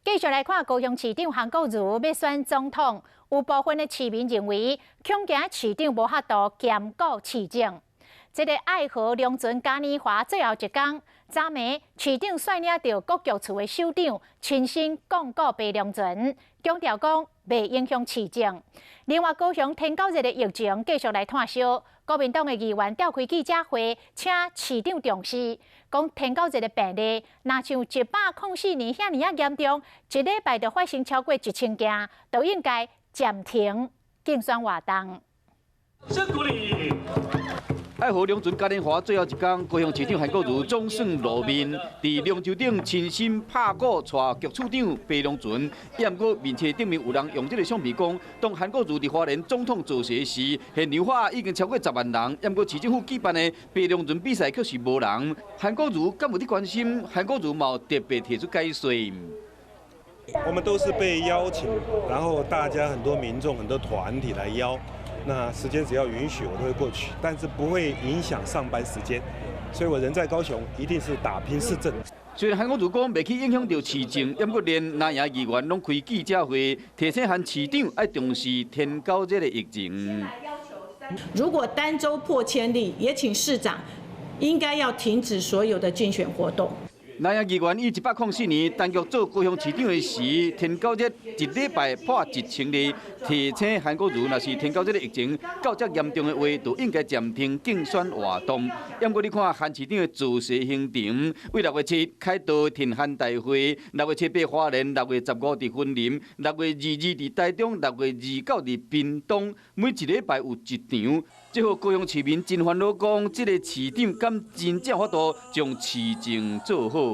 繼續來看高雄市長韓國瑜欲選總統，有部分的市民認為，恐驚市長無法度兼顧市政。這个愛河龍船嘉年華最後一工，昨暝市長率領著各局處的首長親身摃顧白龍船，強調講袂影響市政。另外，高雄天狗熱的疫情繼續來炭燒，國民黨的議員召開記者會，請市長重視，講天狗熱的病例，若像104年遐爾仔嚴重，一禮拜就發生超過1000件，都應該暫停競選活動。愛河龍船嘉年華最後一工，高雄市長韓國瑜總算露面，佇龍舟頂親身拍鼓，帶局處長白龍船。也毋過面冊頂面有人用這个相片講，當韓國瑜佇花蓮總統造勢時，現場話已經超過10萬人。也毋過市政府舉辦的白龍船比賽卻是無人。韓國瑜敢有佇關心？韓國瑜嘛有特別提出解說。我們都是被邀請，然後大家很多民眾、很多團體來邀。那時間只要允許，我都會過去，但是不會影響上班時間，所以我人在高雄，一定是打拼市政。雖然韓國瑜講袂去影響著市政，毋過連藍營議員攏開記者會，提醒韓市長愛重視天狗熱的疫情。如果單週破千例，也請市長應該要停止所有的競選活動。藍營議員以104年陳菊做高雄市長的時，天狗熱一禮拜破1000例，提醒韓國瑜，若是天狗熱的疫情到遮嚴重的話，就應該暫停競選活動。毋過你看韓市長的造勢行程，為6月7開道挺韓大會，6月7八花蓮，6月15佇雲林，6月22佇台中，6月29佇屏東，每一禮拜有一場。這予高雄市民真煩惱，講這个市長敢真正法度將市政做好？